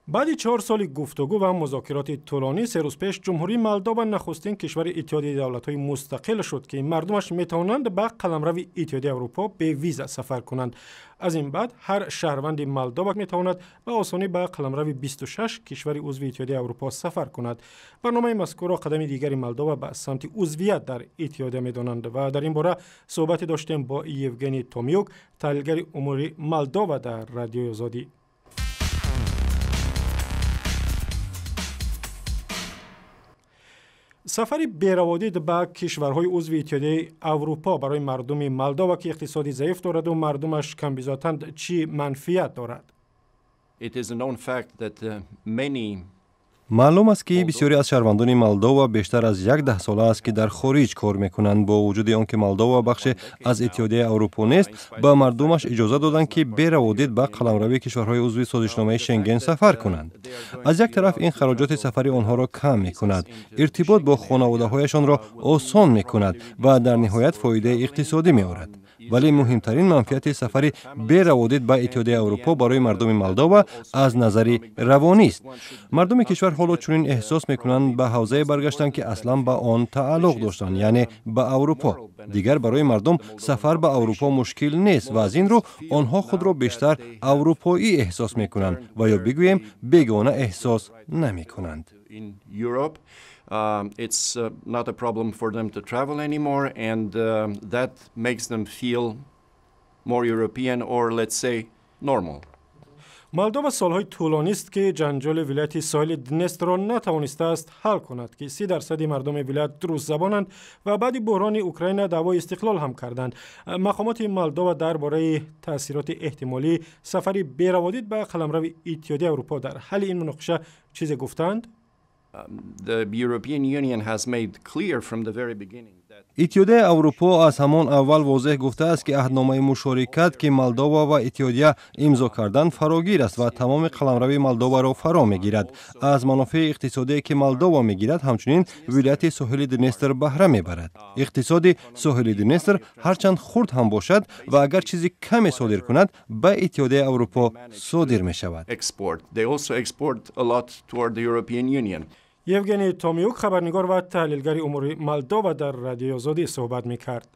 Баъди 4 соли гуфтугӯ ва музокироти тӯлонӣ, 3 рӯз пеш Ҷумҳурии Молдова нахустин кишвари Иттиҳоди давлатҳои мустақил шуд, ки мардумаш метавонанд ба қаламрави Иттиҳоди Аврупо бевиза сафар кунанд. Аз ин баъд ҳар шаҳрванди Молдова метавонад ба осонӣ ба қаламрави 26 кишвари узви Иттиҳоди Аврупо сафар кунад. Барномаи мазкурро қадами дигари Молдова ба самти узвият дар иттиҳодия медонанд ва дар ин бора суҳбате доштем бо Евгений Томюк, таҳлилгари умури Молдова, дар Радиои Озодӣ. Сафари бераводид ба кишварҳои узви Иттиҳодияи Аврупо барои мардуми Молдова, ки иқтисоди заиф дораду мардумаш камбизоатанд, чӣ манфиат дорад? Маълум аст, ки бисёре аз шаҳрвандони Молдова бештар аз як даҳсола аст, ки дар хориҷ кор мекунанд. Бо вуҷуди он ки Молдова бахше аз Иттиҳодияи Аврупо нест, ба мардумаш иҷоза доданд, ки бераводид ба қаламрави кишварҳои узви созишномаи Шенген сафар кунанд. Аз як тараф, ин хароҷоти сафари онҳоро кам мекунад, иртибот бо хонаводаҳояшонро осон мекунад ва дар ниҳоят фоидаи иқтисодӣ меорад. Вале муҳимтарин манфиати сафари бераводид ба Иттиҳодияи Аврупо барои мардуми Молдова аз назари равонист. Мардуми кишвар ҳоло чунин эҳсос мекунанд, ба ҳавзае баргаштанд, ки аслан ба он тааллуқ доштанд, яъне ба Аврупо. Дигар барои мардум сафар ба Аврупо мушкил нест ва аз ин рӯ онҳо худро бештар аврупоӣ эҳсос мекунанд ва ё бигӯем, бегона эҳсос намекунанд. It's not a problem for them to travel anymore, and that makes them feel more European or, let's say, normal. Молдова солҳои тӯлонист, ки ҷанҷоли вилояти соҳили Днестрро натавонистааст ҳал кунад, ки 30 дарсади мардуми вилоят русзабонанд ва баъди буҳрони Украина даъвои истиқлол ҳам карданд. Мақомоти Молдова дар бораи таъсироти эҳтимолии сафари бераводид ба қаламрави Иттиҳодияи Аврупо дар ҳалли ин муноқиша чизе гуфтаанд? The European Union has made clear from the very beginning. Иттиҳодияи Аврупо аз ҳамон аввал возеҳ гуфтааст, ки аҳдномаи мушорикат, ки Молдова ва иттиҳодия имзо карданд, фарогир аст ва тамоми қаламрави Молдоваро фаро мегирад. Аз манофеи иқтисодие, ки Молдова мегирад, ҳамчунин вилояти соҳили Днестр баҳра мебарад. Иқтисоди соҳили Днестр ҳарчанд хурд ҳам бошад ва агар чизи каме содир кунад, ба Иттиҳодияи Аврупо содир мешавад. Евгений Томюк, хабарнигор ва таҳлилгари умури Молдова, дар Радиои Озодӣ суҳбат мекард.